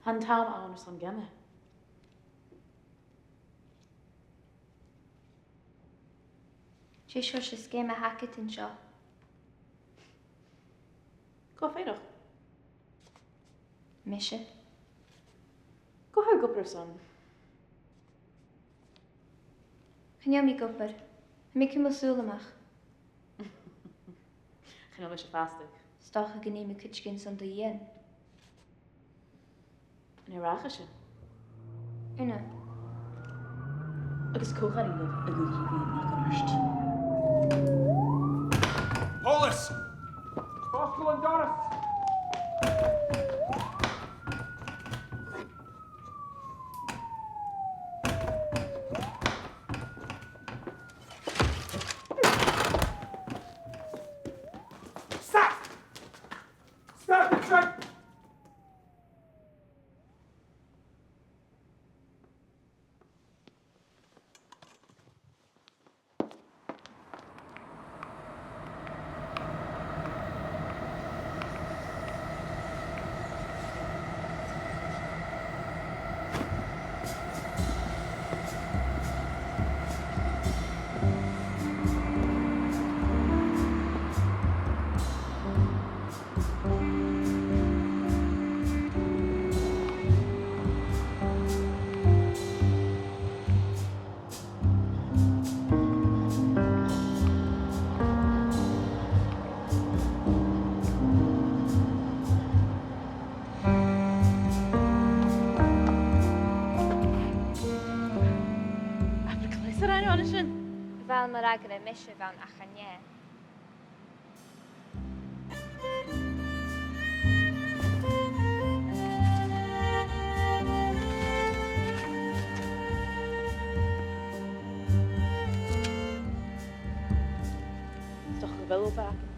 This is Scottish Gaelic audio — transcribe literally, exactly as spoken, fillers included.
Tha an t-àm ann airson geama. Dè seòrsa sgeama a th' agad an seo? Cò tha a' faighneachd? Mise. Cò tha thu ag obair airson? Chan eil mi ag obair. Tha mi a' cumail sùil a-mach. Chan eil mise fastach. 'S dòcha gun dèan mi cuideigin son do dhìon. An e ràiche sin? Ùine. Agus cò chaidh a dhèanamh a dh'fhaodadh a bhith an-dràsta? Pòlas! Fosgail an doras! Stop! Stop the truck! Abair cleas a rinn thu an sin. Bha mi ag ràdh gu bheil mise a' faighinn ach an e. 'S dòcha gu bheil obair agam.